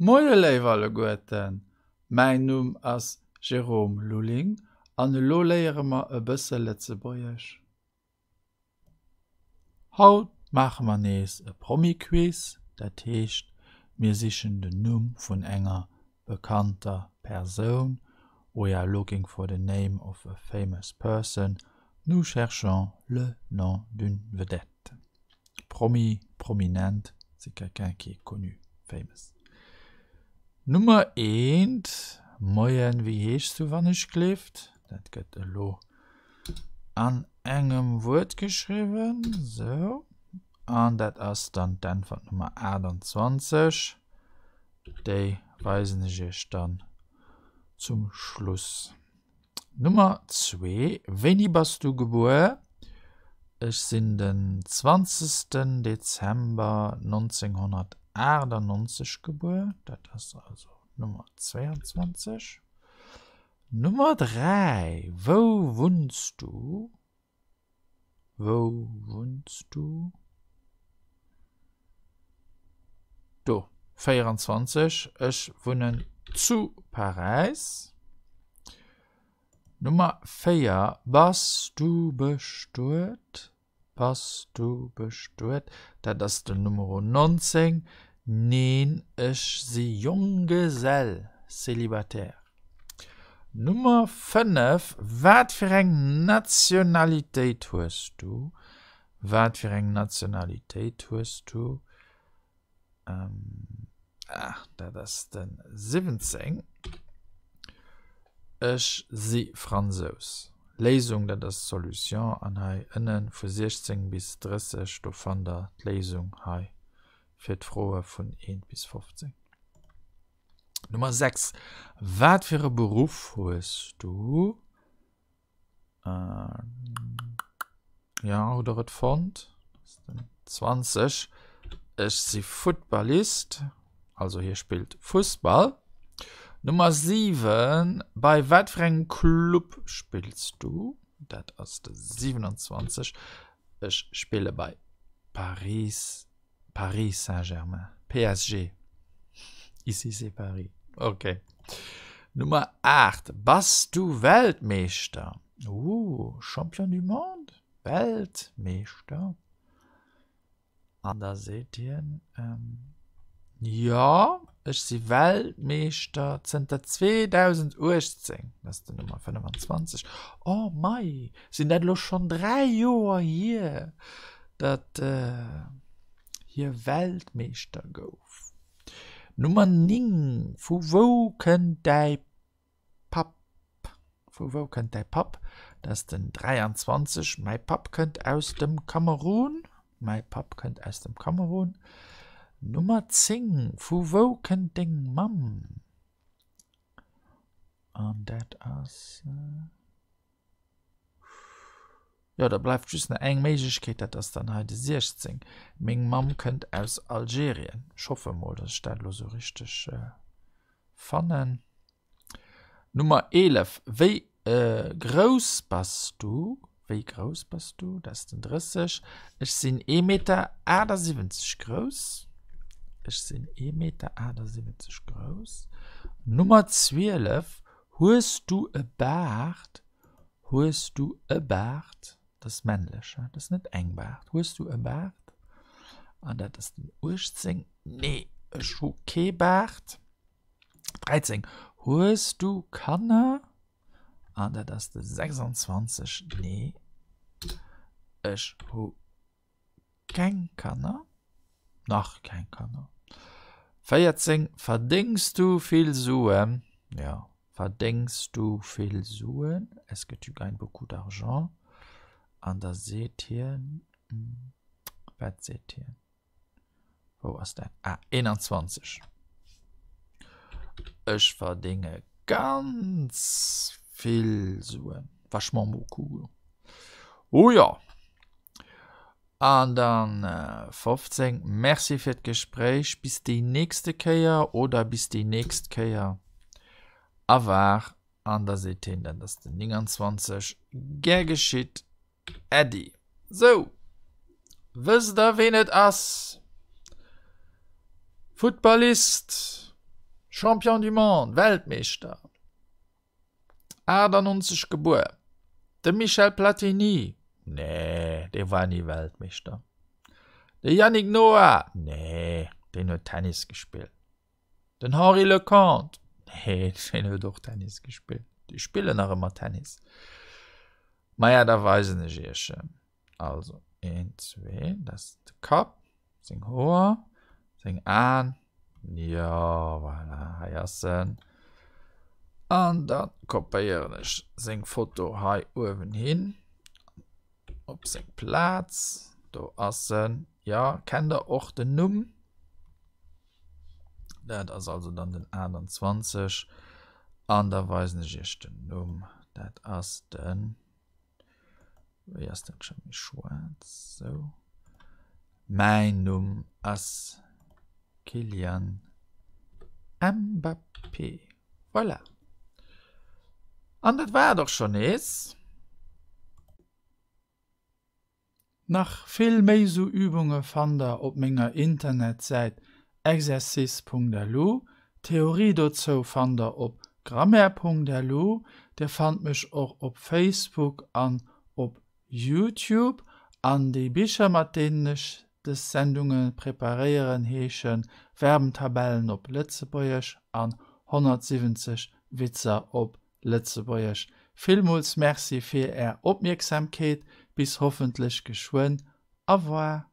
Moie léif alleguerten, mäin Numm ass Jérôme Lulling an elo léiere mer e bësse Lëtzebuergesch. Haut maache mer nees e Promi-Quiz, dat heescht mir sichen den Numm vun enger bekannter Persoun, We are looking for the name of a famous person, nous cherchons le nom d'une vedette. Promi, prominent, c'est quelqu'un qui est connu, famous. Nummer eent, Moien, wéi heeschs du wann ech gleeft? Dat gëtt elo an engem Wuert geschriwwen, sou. An dat ass dann d'Äntwert Nummer 28. Déi weisen ech iech dann zum Schluss. Nummer zwee, Wéini bass du gebuer? Ech sinn den zwanzegsten Dezember 1998 gebuer, dat ass also Nummer 22. Nummer 3, Wou wunns du? Wou wunns du? Do, 24, Ech wunnen zu Paräis. Nummer 4, Bass du bestuet? Bass du bestuet? Dat ass den Numero 19. Neen, ech si Jonggesell, célibataire. Nummer 5, Wat fir eng Nationalitéit hues du? Wat fir eng Nationalitéit hues du? Ah, dat ass de 17. Ech si Fransous. Léisung, dat ass d'Solution. An hei ënne vu 16 bis 30, do fannt der d'Léisung hei fir d'Froe vun 1 bis 15. Nummer 6, Wat fir e Beruff hues du? Jo, hutt der et fonnt? 20, Ech si Futtballist, also hie spillt Fussball. Nummer 7, Bei wat fir engem Club spills du? Dat ass de 27, Ech spille bei Paris Paris Saint-Germain, PSG. Ici c'est Paris. Ok. Nummer 8. Bass du Weltmeeschter? Ooh, Champion du monde? Weltmeeschter? An da seet hien, ähm, jo, ech si Weltmeeschter zënter 2018. Dat ass den Nummer 25. Oh mei, sinn dat elo schonn 3 Joer hier, datt hie Weltmeeschter gouf. Nummer 9, Vu wou kënnt däi Papp? Vu wou kënnt däi Papp? Dat ass den 23. Mäi Papp kënnt aus dem Kamerun. Mäi Papp kënnt aus dem Kamerun. Nummer 10, Vu wou kënnt deng Mamm? An dat ass. Jo, da bleift just nach eng Méiglechkeet, dat ass dann hei de 16. Meng Mamm kënnt aus Algerien. Ech hoffe mol, dass ech dat elo sou richteg fannen. Nummer 11, Wéi grouss bass du? Wéi grouss bass du? Dat ass den 30. Ech sinn ee Meter 78 grouss. Ech sinn ee Meter 78 grouss. Nummer 12, Hues du e Baart? Hues du e Baart? Dat ass männlech, dat ass net eng Baart. Hues du e Baart? An dat ass den 18. Nee, ech hu kee Baart. 13. Hues du Kanner? An dat ass de 26. Nee, ech hu Keng Kanner? Nach keng Kanner. 14, Verdéngs du vill Suen? Jo. Verdéngs du vill Suen? Est-ce que tu gagnes beaucoup d'argent? An da seet hien, wat seet hien? Wou ass dat? Ah, 21. Ech verdénge ganz vill Suen. Vachement beaucoup. Oh jo. An dann 15, Merci fir d'Gespréich, bis déi nächste Kéier oder bis déi nächst Kéier. A war. An da seet hien, dat ass den 29, Gär geschitt, Äddi. Sou, wësst der ween et ass? Futtballist. Champion du monde, Weltmeeschter, 98 gebuer. De Michel Platini, nee, dee war ni Weltmeeschter. De Yannick Noah, nee, deen huet Tennis gespillt. Den Henri Leconte, nee, deen huet och Tennis gespillt. Déi spillen nach ëmmer Tennis. Maja, da weisen ech iech en. Also, een, zwee, dat ass de Kapp, seng Hoer, seng Aen. Jo, voilà, hei ass en. An da kopéieren ech seng Foto hei uewen hin. Op seng Plaz. Do ass en. Jo, kennt der och den Numm? Dat ass also dann den 28. An da weisen ech iech den Numm. Dat ass den. Wéi ass dat scho méi schwaarz? Sou. Mäin Numm ass Kylian Mbappé. Voilà. An dat war et och scho nees. Nach vill méi sou Übunge fannt der op menger Internetsäit exercice.lu. D'Theorie dozou fannt der op grammaire.lu. Dir fannt mech och op Facebook an op YouTube. An déi Bicher mat deenen ech des Sendunge preparéieren heeschen Verbentabellen op Lëtzebuergesch an 170 Witzer op Lëtzebuergesch. Villmools Merci fir Är Opmierksamkeet. Bis hoffentlech geschwënn. Au revoir.